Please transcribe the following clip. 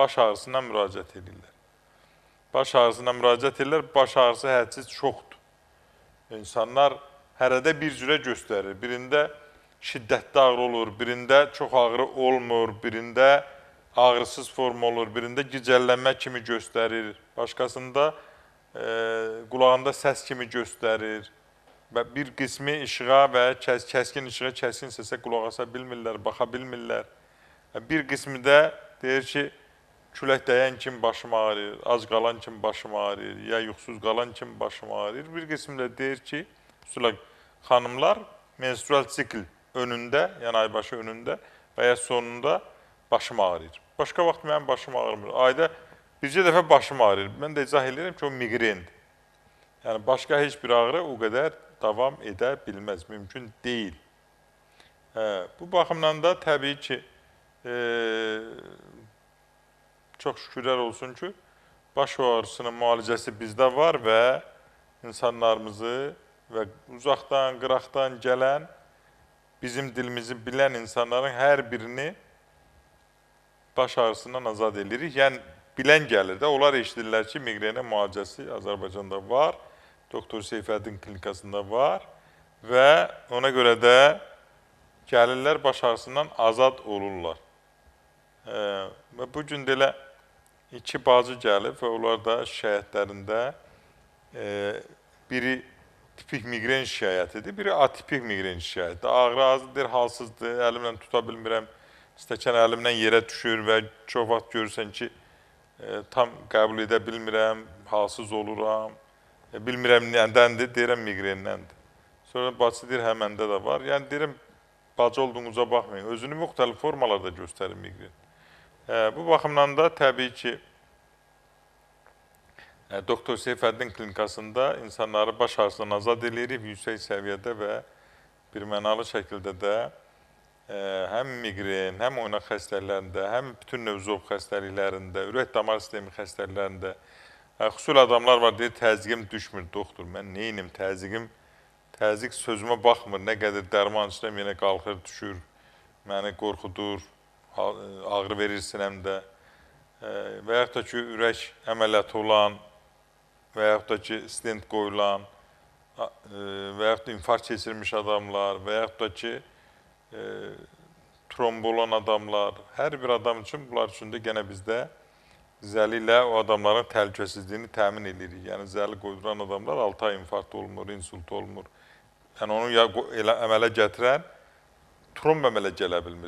Baş ağrısından müraciət edirlər. Baş ağrısından müraciət edirlər, baş ağrısı hədsiz çoxdur. İnsanlar hərədə bir cürə göstərir. Birində şiddətli ağrı olur, birində çox ağrı olmur, birində ağrısız forma olur, birində gicəllənmə kimi göstərir, başqasında qulağında səs kimi göstərir. Və bir qismi işığa və kəskin işığa, kəskin səsə qulaq asa bilmirlər, baxa bilmirlər. Bir qismi də deyir ki, külək dəyən kim başım ağrıyır, ac qalan kim başım ağrıyır, ya yuxusuz qalan kim başım ağrıyır. Bir qismi də deyir ki, xüsusilə xanımlar menstrual sikl önündə, yəni aybaşı önündə və ya sonunda başım ağrıyır. Başqa vaxt mənim başım ağrımır. Ayda bircə dəfə başım ağrıyır. Mən də izah edirəm ki, o miqrendir. Yəni, başqa heç bir ağrı o qədər davam edə bilməz, mümkün deyil. Bu baxımdan da təbii ki, çox şükürlər olsun ki, baş ağrısının müalicəsi bizdə var və insanlarımızı və uzaqdan, qıraqdan gələn, bizim dilimizi bilən insanların hər birini baş ağrısından azad edirik. Yəni, bilən gəlir də, onlar eşidirlər ki, miqrenin müalicəsi Azərbaycanda var, Doktor Seyfəddin klinikasında var və ona görə də gəlirlər, baş ağrısından azad olurlar. Və bu gün də elə iki bacı gəlib və onlar da şikayətlərində biri tipik miqren şikayətidir, biri atipik miqren şikayətidir. Ağrı azdır, halsızdır, əlimlə tuta bilmirəm, stəkan əlimlə yerə düşür və çox vaxt görürsən ki, tam qəbul edə bilmirəm, halsız oluram, bilmirəm nədəndir, deyirəm miqrendəndir. Sonra bacı deyir, hə, məndə də var. Yəni, deyirəm, bacı olduğunuza baxmayın, özünü müxtəlif formalarda göstərir miqren. Bu baxımdan da təbii ki, Doktor Seyfəddin klinikasında insanları baş ağrısından azad edirik yüksək səviyyədə və birmənalı şəkildə də həm miqren, həm oynaq xəstəliklərində, həm bütün növ zob xəstəliklərində, ürək damar sistemi xəstəliklərində, xüsusi adamlar var, deyir, təzyiqim düşmür, doktor, mən neynim, təzyiqim, təzyiq sözümə baxmır, nə qədər dərman içirəm, yenə qalxır, düşür, məni qorxudur, ağrı verir sinəmdə və yaxud da ki, ürək əməliyyatı olan və yaxud da ki, stent qoyulan və yaxud da infarkt keçirmiş adamlar və yaxud da ki, tromb olan adamlar, hər bir adam üçün, bunlar üçün də gənə bizdə zəli ilə o adamların təhlükəsizliyini təmin edirik. Yəni, zəli qoyduran adamlar 6 ay infarkt olmur, insult olmur. Yəni, onu əmələ gətirən tromb əmələ gələ bilmir.